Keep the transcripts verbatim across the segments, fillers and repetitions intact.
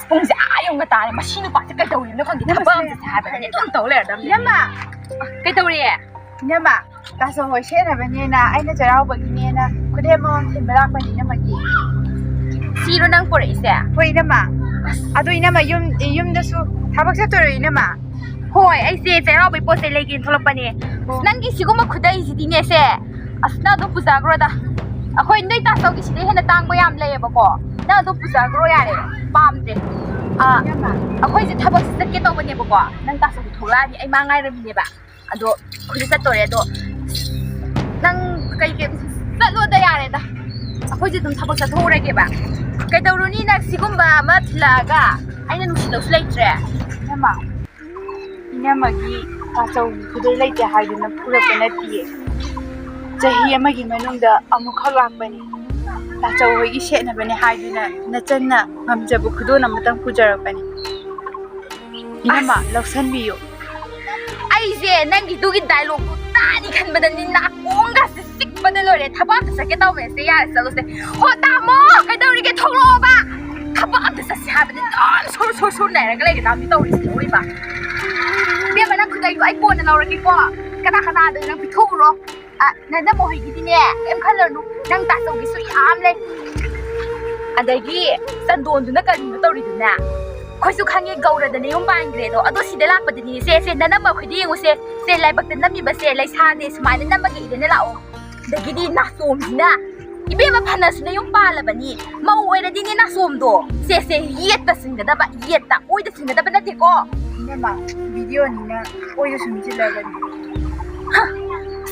ꯄꯨꯡꯁꯦ ꯑꯥ ꯌꯧꯅ ꯇꯥꯔꯦ꯫ ꯃꯁꯤ ꯅꯨꯄꯥꯁꯦ ꯀꯩꯗꯧꯔꯤꯅꯣ ꯈꯪꯗꯦ꯫ ꯊꯕꯛ ꯑꯃ ꯆꯠꯁꯦ ꯍꯥꯏꯕꯅꯦ ꯑꯗꯨꯝ ꯇꯧ ꯂꯩꯔꯗꯝꯅꯦ꯫ ꯏꯅꯝꯃ! ꯀꯩꯗꯧꯔꯦ? ꯏꯅꯝꯃ, ꯇꯥꯆꯧ ꯍꯣꯏ ꯁꯦꯠꯅꯕꯅꯦꯅ ꯑꯩꯅ ꯆꯩꯔꯥꯎꯕꯒꯤꯅꯦꯅ ꯈꯨꯗꯩ ꯑꯃꯃꯝ ꯊꯤꯟꯕ ꯂꯥꯛꯄꯅꯦ ꯏꯅꯝꯃꯒꯤ꯫ ꯁꯤꯔꯣ ꯅꯪ ꯄꯨꯔꯛꯏꯁꯦ? ꯍꯣꯏ ꯏꯅꯝꯃ꯫ ꯑꯗꯣ ꯏꯅꯝꯃ, ꯌꯨꯝ, ꯌꯨꯝꯗꯁꯨ ꯊꯕꯛ ꯆꯠꯇꯣꯏꯔꯣ ꯏꯅꯝꯃ? ꯍꯣꯏ, ꯑꯩꯁꯦ ꯆꯩꯔꯥꯎꯕꯩ ꯄꯣꯠ ꯆꯩ ꯂꯩꯒꯦꯅ ꯊꯣꯛꯂꯛꯄꯅꯦ꯫ ꯑꯁ, ꯅꯪꯒꯤ ꯁꯤꯒꯨꯝꯕ ꯈꯨꯗꯩꯁꯤꯗꯤꯅꯦꯁꯦ, ꯑꯁ, ꯅꯪ ꯑꯗꯨꯝ ꯄꯨꯖꯈ꯭ꯔꯣꯗ꯫ ꯑꯩꯈꯣꯏ ꯅꯣꯏ ꯇꯥꯆꯧꯒꯤ ꯁꯤꯗꯩ ꯍꯦꯟꯅ ꯇꯥꯡꯕ ꯌꯥꯝ ꯂꯩꯌꯦꯕꯀꯣ, ꯅꯪ ꯑꯗꯨꯝ ꯄꯨꯖꯈ꯭ꯔꯣ ꯌꯥꯔꯦ, ꯄꯥꯝꯗ꯭ꯔꯦ꯫ ꯑꯥ, ꯏꯅꯝꯃ꯫ ꯑꯩꯈꯣꯏꯁꯦ ꯊꯕꯛꯁꯦ ꯆꯠꯀꯦ ꯇꯧꯕꯅꯦꯕꯀꯣ, ꯅꯪ ꯇꯥꯆꯧꯗꯤ ꯊꯣꯛꯂꯛꯑꯅꯤ, ꯑꯩ ꯃꯥ ꯉꯥꯏꯔꯝꯃꯤꯅꯦꯕ꯫ ꯑꯗꯣ ꯑꯩꯈꯣꯏꯁꯨ ꯆꯠꯇꯣꯔꯦ꯫ ꯑꯗꯣ ꯅꯪ ꯀꯩ ꯀꯩ ꯆꯠꯂꯣꯗ ꯌꯥꯔꯦꯗ, ꯑꯩꯈꯣꯏꯁꯨ ꯑꯗꯨꯝ ꯊꯕꯛ ꯆꯠꯊꯣꯛꯎꯔꯒꯦꯕ꯫ ꯀꯩꯗꯧꯔꯨꯅꯤ ꯅꯪ ꯁꯤꯒꯨꯝꯕ ꯑꯃ ꯊꯤꯜꯂꯛꯑꯒ ꯑꯩꯅ ꯅꯨꯡꯁꯤꯗꯧꯁꯨ ꯂꯩꯇ꯭ꯔꯦ꯫ ꯏꯅꯝꯃ, ꯏꯅꯝꯃꯒꯤ ꯇꯥꯆꯧꯒꯤ ꯈꯨꯗꯩ ꯂꯩꯇꯦ ꯍꯥꯏꯗꯨꯅ ꯄꯨꯔꯛꯄ ꯅꯠꯇꯤꯌꯦ꯫ ꯆꯍꯤ ꯑꯃꯒꯤ ꯃꯅꯨꯡꯗ ꯑꯃꯨꯛꯈꯛ ꯂꯥꯛꯄꯅꯤ꯫ ꯇꯥꯆꯧ ꯍꯣꯏꯒꯤ ꯁꯦꯠꯅꯕꯅꯦ ꯍꯥꯏꯗꯨꯅ ꯅꯆꯟꯅ ꯉꯝꯖꯕ ꯈꯨꯗꯣꯜ ꯑꯃꯇꯪ ꯄꯨꯖꯔꯛꯄꯅꯤ꯫ ꯏꯅꯝꯃ, ꯑꯁ꯫ ꯂꯧꯁꯟꯕꯤꯌꯨ꯫ ꯑꯩꯁꯦ ꯅꯪꯒꯤꯗꯨꯒꯤ ꯗꯥꯏꯂꯣꯛꯇꯣ ꯇꯥꯅꯤ ꯈꯟꯕꯗꯅꯤ ꯅꯥꯀꯣꯡꯒꯁꯦ ꯆꯤꯛꯄꯗ ꯂꯣꯏꯔꯦ꯫ ꯊꯕꯛ ꯑꯝꯇ ꯆꯠꯀꯦ ꯇꯧꯕꯅꯦ꯫ ꯁꯦ, ꯌꯥꯔꯦ, ꯆꯠꯂꯣꯁꯦ꯫ ꯍꯣ, ꯇꯥꯃꯣ, ꯀꯩꯗꯧꯔꯤꯒꯦ? ꯊꯣꯛꯂꯛꯑꯣꯕ꯫ ꯊꯕꯛ ꯑꯝꯇ ꯆꯠꯁꯦ ꯍꯥꯏꯕꯗꯤ ꯑꯗꯨꯝ ꯁꯨꯔ, ꯁꯨꯔ, ꯁꯨꯔ ꯅꯩꯔꯒ ꯂꯩꯒꯗꯕꯅꯤ ꯇꯧꯔꯤꯁꯦ, ꯂꯣꯏꯕ꯫ ꯏꯕꯦꯝꯃ, ꯅꯪ ꯈꯨꯗꯩꯗꯣ ꯑꯩ ꯀꯣꯟꯅ ꯂꯧꯔꯒꯦꯀꯣ꯫ ꯀꯅꯥ ꯀꯅꯥꯗꯅꯣ ꯅꯪ ꯄꯤꯊꯣꯛꯎꯔꯣ꯫ ꯑ, ꯅꯅꯝꯃ ꯍꯣꯏꯒꯤꯗꯤꯅꯦ, ꯀꯩꯝ ꯈꯜꯂꯨꯔꯅꯨ꯫ ꯅꯪ ꯇꯥꯆꯧꯒꯤꯁꯨ ꯌꯥꯝ ꯂꯩ꯫ ꯑꯗꯒꯤ ꯆꯟꯗꯣꯟꯗꯨꯅ ꯀꯔꯤꯅꯣ ꯇꯧꯔꯤꯗꯨꯅ? ꯑꯩꯈꯣꯏꯁꯨ ꯈꯪꯉꯦ, ꯒꯧꯔꯗ ꯅꯌꯨꯝ ꯄꯥꯟꯈ꯭ꯔꯦꯗꯣ꯫ ꯑꯗꯣ ꯁꯤꯗ ꯂꯥꯛꯄꯗꯗꯤ ꯁꯦ, ꯁꯦ, ꯅꯅꯝꯃ ꯑꯩꯈꯣꯏꯗ ꯌꯦꯡꯉꯨꯁꯦ꯫ ꯁꯦ, ꯂꯥꯏꯕꯛꯇ ꯅꯝꯃꯤꯕꯁꯦ, ꯂꯩꯁꯥꯁꯦ ꯁꯨꯃꯥꯏꯅ ꯅꯝꯃꯒ ꯏꯗꯅ ꯂꯥꯛꯑꯣ꯫ ꯑꯗꯒꯤꯗꯤ ꯅꯥꯆꯣꯝꯁꯤꯅ, ꯏꯕꯦꯝꯃ, ꯐꯅꯁꯨ ꯅꯌꯨꯝ ꯄꯥꯜꯂꯕꯅꯤ, ꯃꯧ ꯑꯣꯏꯔꯗꯤꯅꯦ ꯅꯥꯆꯣꯝꯗꯣ, ꯁꯦ, ꯁꯦ, ꯌꯦꯠꯇ ꯆꯤꯡꯒꯗꯕ, ꯌꯦꯠꯇ, ꯑꯣꯏꯗ ꯆꯤꯡꯒꯗꯕ ꯅꯠꯇꯦꯀꯣ꯫ ꯏꯕꯦꯝꯃ, ꯚꯤꯗꯤꯑꯣꯅꯤꯅ ꯑꯣꯏꯗ ꯁꯨꯝ ꯆꯤꯜꯂꯕꯅꯤ꯫ ꯍ,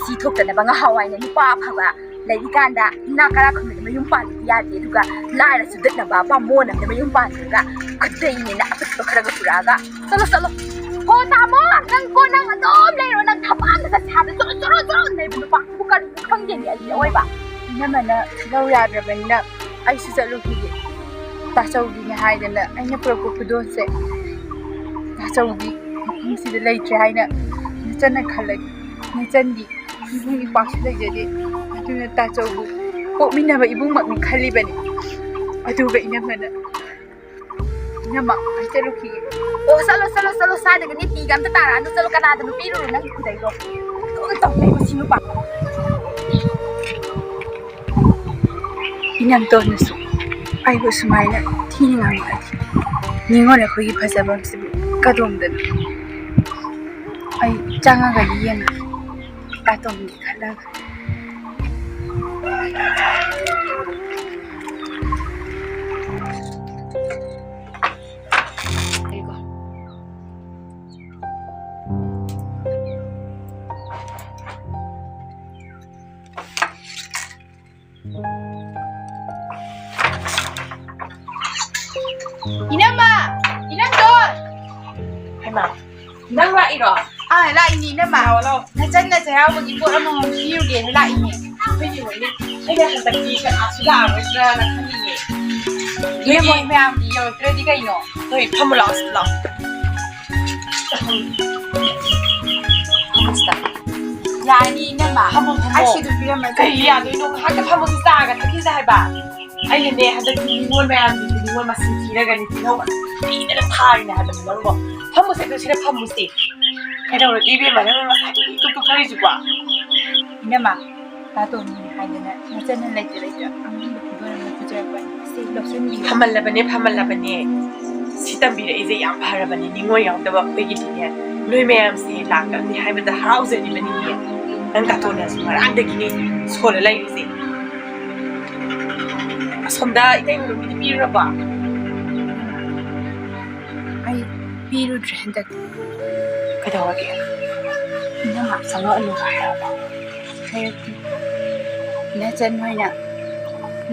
ꯁꯤ ꯊꯣꯛꯇꯅꯕ ꯉꯍꯥꯟꯋꯥꯏꯅ ꯅꯨꯄꯥ ꯑꯐꯕ ꯂꯩꯔꯤꯀꯥꯟꯗ ꯏꯅꯥꯛ ꯀꯔꯥ ꯈꯨꯟꯕꯗ ꯃꯌꯨꯝ ꯄꯥꯟꯕꯗꯤ ꯌꯥꯗꯦ, ꯑꯗꯨꯒ ꯂꯥꯏꯔ ꯆꯨꯗꯠꯅꯕ ꯕꯥꯃꯣꯟ ꯑꯃꯗ ꯃꯌꯨꯝ ꯄꯥꯟꯈ꯭ꯔꯒ ꯈꯨꯗꯩꯅꯦꯅ ꯑꯄꯤꯛꯄ ꯈꯔꯒ ꯄꯨꯔꯛꯑꯒ꯫ ꯆꯠꯂꯣ, ꯆꯠꯂꯣ꯫ ꯍꯣ, ꯇꯥꯃꯣ, ꯅꯪ ꯀꯣ, ꯅꯪ ꯑꯗꯨꯝ ꯂꯩꯔꯣ, ꯅꯪ ꯊꯕꯛ ꯑꯝꯇ ꯆꯠꯁꯦ ꯍꯥꯏꯕꯗ ꯆꯣꯔꯣ, ꯆꯣꯔꯣ, ꯆꯣꯔꯣ ꯂꯩꯕ ꯅꯨꯄꯥꯕꯨ ꯀꯔꯤꯅꯣ ꯈꯪꯗꯦꯅꯦ ꯑꯩꯗꯤ ꯑꯑꯣꯏꯕ꯫ ꯏꯅꯝꯃꯅ ꯂꯧ ꯌꯥꯗ꯭ꯔꯕꯅꯤꯅ ꯑꯩꯁꯨ ꯆꯠꯂꯨꯈꯤꯒꯦ꯫ ꯇꯥꯆꯧꯒꯤꯅꯦ ꯍꯥꯏꯗꯅ ꯑꯩꯅ ꯄꯨꯔꯛꯄ ꯈꯨꯗꯣꯜꯁꯦ ꯇꯥꯆꯧꯒꯤ ꯃꯐꯝꯁꯤꯗ ꯂꯩꯇ꯭ꯔꯦ ꯍꯥꯏꯅ ꯅꯆꯟꯅ ꯈꯜꯂꯗꯤ, ꯅꯆꯟꯗꯤ ꯏꯕꯨꯡ ꯏꯄ꯭ꯋꯥꯁꯨ ꯂꯩꯖꯗꯦ꯫ ꯑꯗꯨꯅ ꯇꯥꯆꯧꯕꯨ ꯄꯣꯛꯃꯤꯟꯅꯕ ꯏꯕꯨꯡꯃꯛꯅꯤ ꯈꯜꯂꯤꯕꯅꯤ꯫ ꯑꯗꯨꯒ ꯏꯅꯝꯃꯅ ꯏꯅꯝꯃ, ꯑꯩ ꯆꯠꯂꯨꯈꯤꯒꯦ꯫ ꯑꯣ, ꯆꯠꯂꯣ, ꯆꯠꯂꯣ, ꯆꯠꯂꯣ, ꯁ꯭ꯋꯥꯏꯗꯒ ꯅꯤꯇꯤꯒ ꯑꯝꯇ ꯇꯥꯔꯛꯑꯅꯨ, ꯆꯠꯂꯣ, ꯀꯅꯥꯗꯅꯣ ꯄꯤꯔꯨꯔꯣ ꯅꯪꯒꯤ ꯈꯨꯗꯩꯗꯣ꯫ ꯑꯗꯨꯝ ꯇꯧ ꯂꯩ ꯃꯁꯤ ꯅꯨꯄꯥ꯫ ꯏꯅꯝꯇꯣꯟꯅꯁꯨ ꯑꯩꯕꯨ ꯁꯨꯃꯥꯏꯅ ꯊꯤꯅ ꯉꯥꯡꯉꯛꯑꯗꯤ ꯅꯤꯉꯣꯜ ꯑꯩꯈꯣꯏꯒꯤ ꯐꯖꯕꯁꯤꯕꯨ ꯀꯗꯣꯝꯗꯅꯣ? ꯑꯩ ꯆꯪꯉꯒꯗꯤ ꯌꯦꯡꯉꯒꯦ꯫ ꯇꯥꯇꯣꯟꯒꯤ ꯈꯜꯂꯒ꯫ ꯏꯅꯝꯃ! ꯏꯅꯝꯇꯣꯟ! ꯍꯩꯃꯥ, ꯅꯪ ꯂꯥꯛꯏꯔꯣ? ꯑꯥ, ꯂꯥꯛꯏꯅꯦ, ꯏꯅꯝꯃ꯫ ꯂꯥꯛꯑꯣ, ꯂꯥꯛꯑꯣ꯫ ꯅꯆꯟꯅ ꯆꯩꯔꯥꯎꯕꯒꯤ ꯄꯣꯠ ꯑꯃꯃꯝ ꯄꯤꯔꯨꯒꯦꯅ ꯂꯥꯛꯏꯅꯦ꯫ ꯑꯩꯈꯣꯏꯒꯤ ꯍꯣꯏꯅꯦ꯫ ꯑꯩꯅ ꯍꯟꯗꯛꯇꯤ ꯀꯅꯥꯁꯨ ꯂꯥꯛꯑꯔꯣꯏꯗ꯭ꯔꯥꯅ ꯈꯜꯂꯤꯅꯦ꯫ ꯏꯅꯝꯃ ꯍꯣꯏ ꯃꯌꯥꯝꯗꯤ ꯌꯧꯔꯛꯇ꯭ꯔꯗꯤ ꯀꯩꯅꯣ? ꯍꯣꯏ, ꯐꯝꯃꯨ ꯂꯥꯛꯑꯣ, ꯁꯤꯗ ꯂꯥꯛꯑꯣ꯫ ꯐꯝꯃꯨ ꯁꯤꯗ꯫ ꯌꯥꯅꯤ, ꯏꯅꯝꯃ꯫ ꯐꯝꯃꯣ, ꯐꯝꯃꯣ꯫ ꯑꯩ ꯁꯤꯗ ꯄꯤꯔꯝꯃꯒꯦ꯫ ꯀꯩ ꯌꯥꯗꯣꯏꯅꯣ? ꯉꯥꯏꯍꯥꯛꯇ ꯐꯝꯃꯣ, ꯁꯤ ꯆꯥꯒ ꯊꯛꯈꯤꯁꯦ ꯍꯥꯏꯕ꯫ ꯑꯩꯅꯅꯦ, ꯍꯟꯗꯛꯇꯤ ꯅꯤꯉꯣꯜ ꯃꯌꯥꯝꯁꯤꯡꯁꯦ ꯅꯤꯉꯣꯜ ꯃꯁꯤꯡ ꯊꯤꯔꯒꯅꯤ ꯇꯤꯜꯍꯧ ꯃꯌꯥꯝ ꯊꯤꯗꯅ ꯊꯥꯔꯤꯅꯦ ꯍꯥꯏꯕꯅꯤ ꯅꯪꯕꯣ꯫ ꯐꯝꯃꯨꯁꯦ ꯑꯗꯨ, ꯁꯤꯗ ꯐꯝꯃꯨꯁꯦ꯫ ꯀꯩꯗꯧꯔꯒꯦ ꯏꯕꯦꯝꯃ, ꯅꯪꯅ ꯉꯁꯥꯏꯗꯒꯤ ꯇꯨꯛ ꯇꯨꯛ ꯊꯛꯏꯁꯤꯕꯣ? ꯏꯅꯝꯃ, ꯇꯥꯇꯣꯟꯅꯤ ꯍꯥꯏꯗꯅ ꯅꯆꯟꯅ ꯂꯩꯇ ꯂꯩꯇ ꯑꯉꯝꯕ ꯐꯤꯕꯣꯟ ꯑꯃ ꯄꯤꯖꯔꯛꯄꯅꯤ꯫ ꯁꯤ ꯂꯧꯁꯤꯟꯕꯤꯌꯨ꯫ ꯐꯝꯍꯜꯂꯕꯅꯦ, ꯐꯝꯍꯜꯂꯕꯅꯦ꯫ ꯁꯤ ꯇꯝꯕꯤꯔꯛꯏꯁꯦ ꯌꯥꯝ ꯐꯔꯕꯅꯦ꯫ ꯅꯤꯉꯣꯜ ꯌꯥꯎꯗꯕ ꯑꯩꯈꯣꯏꯒꯤꯗꯤꯅꯦ, ꯅꯣꯏ ꯃꯌꯥꯝꯁꯦ ꯂꯥꯛꯀꯅꯤ ꯍꯥꯏꯕꯗ ꯍꯔꯥꯎꯖꯔꯤꯕꯅꯤꯅꯦ꯫ ꯅꯪ ꯇꯥꯇꯣꯟꯅꯁꯨ ꯉꯔꯥꯡꯗꯒꯤꯅꯦ ꯁꯣꯜꯂ ꯂꯩꯔꯤꯁꯦ꯫ ꯑꯁꯣꯝꯗ ꯏꯇꯩꯃ ꯅꯨꯄꯤꯗꯤ ꯄꯤꯔꯨꯔꯕꯣ? ꯑꯩ ꯄꯤꯔꯨꯗ꯭ꯔꯦ ꯍꯟꯗꯛꯇꯤ꯫ ꯀꯩꯗꯧꯔꯒꯦ? ꯏꯅꯝꯃ꯫ ꯆꯪꯉꯛꯑꯅꯨ ꯍꯥꯏꯔꯕꯣ? ꯍꯥꯏꯔꯛꯇꯦ꯫ ꯅꯆꯟ ꯍꯣꯏꯅ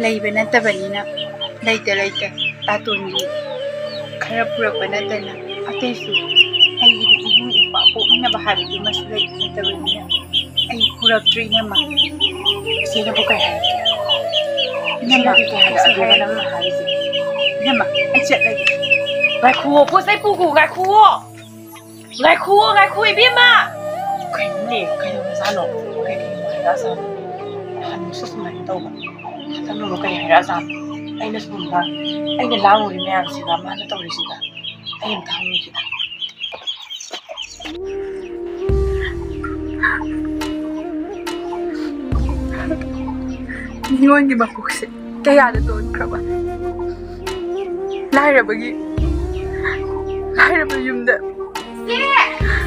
ꯂꯩꯕ ꯅꯠꯇꯕꯅꯤꯅ ꯂꯩꯇ ꯂꯩꯇ ꯇꯥꯇꯣꯟꯒꯤ ꯈꯔ ꯄꯨꯔꯛꯄ ꯅꯠꯇꯅ ꯑꯇꯩꯁꯨ ꯑꯩꯒꯤꯗꯤ ꯏꯕꯨꯡ ꯏꯄ꯭ꯋꯥ ꯄꯣꯛꯃꯤꯟꯅꯕ ꯍꯥꯏꯕꯗꯨꯃꯁꯨ ꯂꯩꯕ ꯅꯠꯇꯕꯅꯤꯅ ꯑꯩ ꯄꯨꯔꯛꯇ꯭ꯔꯦ, ꯏꯅꯝꯃ꯫ ꯏꯆꯦꯅꯕꯨ ꯀꯩ ꯍꯥꯏꯔꯛꯀꯦ? ꯏꯅꯝꯃ, ꯏꯆꯦꯅꯗꯤ ꯀꯩ ꯍꯥꯏꯔꯛꯑꯒꯦꯕ ꯀꯩꯁꯨ ꯅꯪꯅ ꯍꯥꯏꯔꯤꯁꯦ? ꯏꯅꯝꯃ, ꯑꯩ ꯆꯠꯂꯒꯦ꯫ ꯉꯥꯏꯈꯨꯋꯣ, ꯄꯣꯠ ꯆꯩ ꯄꯨꯈꯣ, ꯉꯥꯏꯈꯨꯋꯣ꯫ ꯉꯥꯏꯈꯨꯋꯣ, ꯉꯥꯏꯈꯨ ꯏꯕꯦꯝꯃ꯫ ꯀꯩꯅꯣꯅꯦ, ꯀꯩꯗꯧꯔꯖꯥꯠꯅꯣ? ꯀꯩ ꯀꯩꯅꯣ ꯍꯥꯏꯔꯛꯑꯖꯥꯠꯅꯣ? ꯅꯍꯥꯟꯃꯨꯛꯁꯨ ꯁꯨꯃꯥꯏꯅ ꯇꯧꯕ꯫ ꯍꯟꯗꯛꯅ ꯑꯃꯨꯛ ꯀꯩ ꯍꯥꯏꯔꯛꯑꯖꯥꯠꯅꯣ? ꯑꯩꯅ ꯁꯨꯝꯕ, ꯑꯩꯅ ꯂꯥꯡꯉꯨꯔꯤ ꯃꯌꯥꯝꯁꯤꯒ ꯃꯥꯅ ꯇꯧꯔꯤꯁꯤꯒ ꯑꯩ ꯑꯝꯇ ꯍꯪꯉꯨꯁꯤꯗ꯫ ꯃꯤꯉꯣꯟꯒꯤ ꯃꯄꯣꯛꯁꯦ ꯀꯌꯥꯗ ꯇꯣꯟꯈ꯭ꯔꯕ ꯂꯥꯏꯔꯕꯒꯤ, ꯂꯥꯏꯔꯕ ꯌꯨꯝꯗ꯫ ꯆꯦ!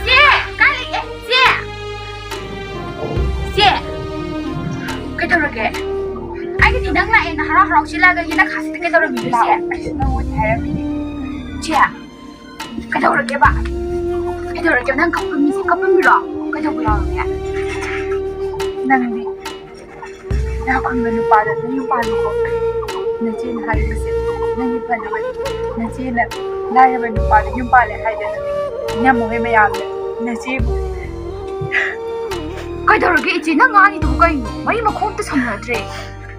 ꯆꯦ! ꯀꯥꯏ ꯂꯩꯒꯦ? ꯆꯦ! ꯆꯦ! ꯀꯩꯗꯧꯔꯒꯦ? ꯑꯩꯒꯤꯗꯤ ꯅꯪ ꯂꯥꯛꯑꯦꯅ ꯍꯔꯥꯎ ꯍꯔꯥꯎ ꯆꯦꯜꯂꯛꯑꯒ ꯌꯦꯅꯈꯥꯁꯤꯗ ꯀꯩꯗꯧꯔꯝꯃꯤꯅꯣ ꯆꯦ? ꯂꯥꯛꯑꯣ, ꯑꯩꯁꯨ ꯅꯪꯉꯣꯟꯗ ꯍꯥꯏꯔꯝꯃꯤꯅꯦ꯫ ꯆꯦ! ꯀꯩꯗꯧꯔꯒꯦꯕ? ꯀꯩꯗꯧꯔꯒꯦ? ꯅꯪ ꯀꯞꯄꯝꯃꯤꯁꯦ ꯀꯞꯄꯝꯃꯤꯔꯣ? ꯀꯩꯗꯧꯕ ꯌꯥꯎꯔꯒꯦ? ꯅꯪꯗꯤ ꯏꯅꯥꯛ ꯈꯨꯟꯕ ꯅꯨꯄꯥꯗ ꯅꯌꯨꯝ ꯄꯥꯜꯂꯨꯀꯣ꯫ ꯅꯆꯦꯅ ꯍꯥꯏꯔꯤꯕꯁꯦ ꯅꯪꯒꯤ ꯐꯅꯕꯅꯤ꯫ ꯅꯆꯦꯅ ꯂꯥꯏꯔꯕ ꯅꯨꯄꯥꯗ ꯌꯨꯝ ꯄꯥꯜꯂꯦ ꯍꯥꯏꯗꯅ ꯏꯅꯝꯃ ꯍꯣꯏ ꯃꯌꯥꯝꯅ ꯅꯆꯦꯕꯨ꯫ ꯀꯩꯗꯧꯔꯒꯦ ꯏꯆꯦ? ꯅꯪ ꯉꯥꯡꯉꯤꯗꯨꯕꯨ ꯀꯩꯅꯣ? ꯃꯔꯤ ꯃꯈꯣꯡ ꯑꯝꯇ ꯁꯝꯅꯗ꯭ꯔꯦ꯫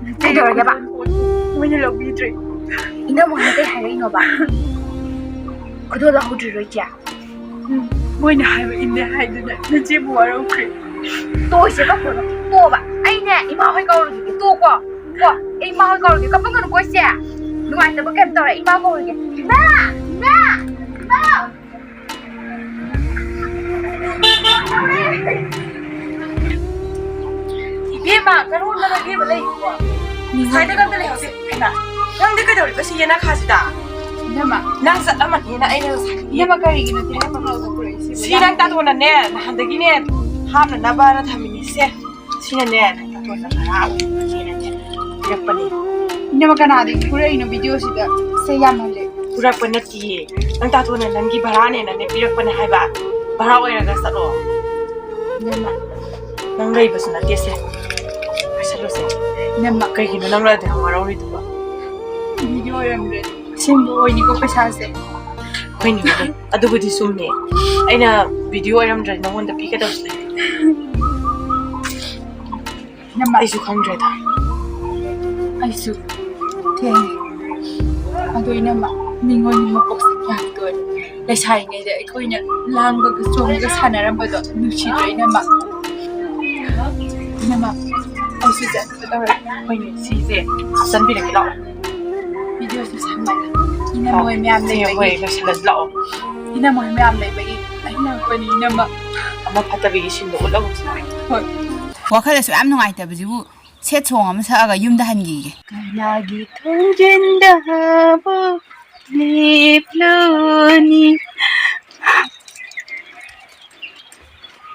ꯅꯆꯦꯒꯤ ꯀꯩꯗꯧꯔꯒꯦꯕ? ꯈꯨꯗꯣꯜ ꯄꯣꯠꯇꯨ ꯃꯣꯏꯅ ꯂꯧꯕꯤꯗ꯭ꯔꯦ꯫ ꯏꯅꯝꯃ ꯍꯣꯏꯅ ꯀꯩ ꯍꯥꯏꯔꯛꯏꯅꯣꯕ? ꯈꯨꯗꯣꯜ ꯂꯧꯍꯧꯗ꯭ꯔꯤꯔꯣ ꯏꯆꯦ? ꯎꯝ, ꯃꯣꯏꯅ ꯍꯥꯏꯕ ꯏꯟꯗꯦ ꯍꯥꯏꯗꯨꯅ ꯅꯆꯦꯕꯨ ꯋꯥꯔꯧꯈ꯭ꯔꯦ꯫ ꯇꯣꯛꯑꯣꯁꯦ, ꯀꯞꯄꯨꯔꯅꯨ꯫ ꯇꯣꯛꯑꯣꯕ꯫ ꯑꯩꯅꯦ ꯏꯃꯥ ꯍꯣꯏ ꯀꯧꯔꯨꯈꯤꯒꯦ꯫ ꯇꯣꯛꯑꯣ꯫ ꯀꯣ, ꯑꯩ ꯏꯃꯥ ꯍꯣꯏ ꯀꯧꯔꯨꯒꯦ꯫ ꯀꯞꯄꯨꯒꯅꯨꯀꯣ ꯏꯆꯦ꯫ ꯅꯨꯡꯉꯥꯏꯇꯕ ꯀꯩꯝ ꯇꯧꯔꯦ꯫ ꯏꯃꯥ ꯀꯧꯔꯨꯒꯦ꯫ ꯏꯃꯥ! ꯏꯃꯥ! ꯏꯃꯥ! ꯏꯕꯦꯝꯃ, ꯀꯔꯣꯝꯗꯅꯣ ꯏꯕꯦꯝꯃ ꯂꯩꯔꯤꯕꯣ? ꯉꯁꯥꯏꯗꯒ ꯑꯝꯇ ꯂꯩꯍꯧꯗꯦ꯫ ꯍꯩꯃꯥ, ꯅꯪꯗꯤ ꯀꯩꯗꯧꯔꯤꯕ ꯁꯤ ꯌꯦꯅꯈꯥꯁꯤꯗ? ꯏꯅꯝꯃ꯫ ꯅꯪ ꯆꯠꯂꯝꯃꯅꯤꯅ ꯑꯩꯅ ꯉꯁꯥꯏ ꯏꯅꯝꯃ, ꯀꯔꯤꯒꯤꯅꯣ ꯇꯤꯜꯍꯥꯏ ꯄꯨꯝꯅꯃꯛꯇ ꯄꯨꯔꯛꯏꯁꯤꯕꯣ? ꯁꯤ ꯅꯪ ꯇꯥꯇꯣꯟꯅꯅꯦ, ꯅꯍꯥꯟꯗꯒꯤꯅꯦ ꯍꯥꯞꯅꯅꯕꯅ ꯊꯝꯃꯤꯅꯤ꯫ ꯁꯦ, ꯁꯤꯅꯅꯦ ꯅꯪ ꯇꯥꯇꯣꯟꯅ ꯚꯔꯥ ꯑꯣꯏꯅ ꯄꯤꯔꯛꯄꯅꯦ꯫ ꯏꯅꯝꯃ, ꯀꯅꯥꯗꯒꯤ ꯄꯨꯔꯛꯏꯅꯣ ꯚꯤꯗꯤꯑꯣꯁꯤꯗ? ꯁꯦ, ꯌꯥꯝꯃꯜꯂꯦ꯫ ꯄꯨꯔꯛꯄ ꯅꯠꯇꯤꯌꯦ꯫ ꯅꯪ ꯇꯥꯇꯣꯟꯅ ꯅꯪꯒꯤ ꯚꯔꯥꯅꯦꯅꯅꯦ ꯄꯤꯔꯛꯄꯅꯦ ꯍꯥꯏꯕ꯫ ꯚꯔꯥ ꯑꯣꯏꯔꯒ ꯆꯠꯂꯣ꯫ ꯏꯅꯝꯃ꯫ ꯅꯪ ꯂꯩꯕꯁꯨ ꯅꯠꯇꯦ ꯁꯦ꯫ ꯄꯥꯏꯁꯜꯂꯨꯁꯦ꯫ ꯏꯅꯝꯃ꯫ ꯀꯩꯒꯤꯅꯣ ꯅꯪꯅ ꯑꯗꯨ ꯌꯥꯝ ꯋꯥꯔꯧꯔꯤꯗꯨꯕꯣ? ꯚꯤꯗꯤꯑꯣ ꯑꯣꯏꯔꯝꯗ꯭ꯔꯗꯤ ꯑꯁꯦꯡꯕ ꯑꯣꯏꯅꯤꯀꯣ ꯄꯩꯁꯥꯁꯦ꯫ ꯍꯣꯏꯅꯦ, ꯍꯣꯏꯅꯦ꯫ ꯑꯗꯨꯕꯨꯗꯤ ꯆꯨꯝꯃꯦ꯫ ꯑꯩꯅ ꯚꯤꯗꯤꯑꯣ ꯑꯣꯏꯔꯝꯗ꯭ꯔꯗꯤ ꯅꯪꯉꯣꯟꯗ ꯄꯤꯒꯗꯕꯁꯨ ꯂꯩꯇꯦ꯫ ꯏꯅꯝꯃ꯫ ꯑꯩꯁꯨ ꯈꯪꯗ꯭ꯔꯦꯗ꯫ ꯑꯩꯁꯨ ꯊꯦꯡꯉꯦ꯫ ꯑꯗꯣ ꯏꯅꯝꯃ, ꯅꯤꯉꯣꯜꯒꯤ ꯃꯄꯣꯛꯁꯦ ꯀꯌꯥꯝ ꯇꯣꯜꯂꯤ꯫ ꯂꯩꯁꯥꯔꯤꯉꯩꯗ ꯑꯩꯈꯣꯏꯅ ꯂꯥꯡꯕꯒ ꯆꯣꯡꯉꯒ ꯁꯥꯟꯅꯔꯝꯕꯗꯣ ꯅꯨꯡꯁꯤꯗ꯭ꯔꯣ ꯏꯅꯝꯃ? ꯏꯅꯝꯃ, ꯑꯩꯁꯨ ꯆꯠꯅꯕ ꯇꯧꯔꯒꯦ꯫ ꯍꯣꯏꯅꯦ, ꯁꯤꯁꯦ ꯍꯥꯞꯆꯟꯕꯤꯔꯒꯦ ꯂꯥꯛꯑꯣ꯫ ꯏꯅꯝꯃ ꯍꯣꯏ ꯃꯌꯥꯝ ꯂꯩꯕꯒꯤ꯫ ꯍꯣꯏ, ꯂꯣꯏꯁꯤꯜꯂꯁꯤ ꯂꯥꯛꯑꯣ꯫ ꯏꯅꯝꯃ ꯍꯣꯏ ꯃꯌꯥꯝ ꯂꯩꯕꯒꯤ ꯑꯩ ꯂꯥꯛꯄꯅꯤ, ꯏꯅꯝꯃ꯫ ꯑꯃ ꯐꯠꯇꯕꯒꯤ ꯁꯤꯟꯗꯣ ꯎꯠꯂꯒꯨꯝꯁꯤ꯫ ꯍꯣꯏ꯫ ꯋꯥꯈꯜ ꯑꯁꯨꯛ ꯌꯥꯝ ꯅꯨꯡꯉꯥꯏꯇꯕꯁꯤꯕꯨ ꯁꯦꯠ ꯁꯣꯡ ꯑꯃ ꯁꯛꯑꯒ ꯌꯨꯝꯗ ꯍꯟꯈꯤꯒꯦ꯫ ꯀꯅꯥꯒꯤ ꯊꯣꯡꯖꯤꯟꯗꯕꯨ ꯂꯦꯞꯂꯨꯅꯤ?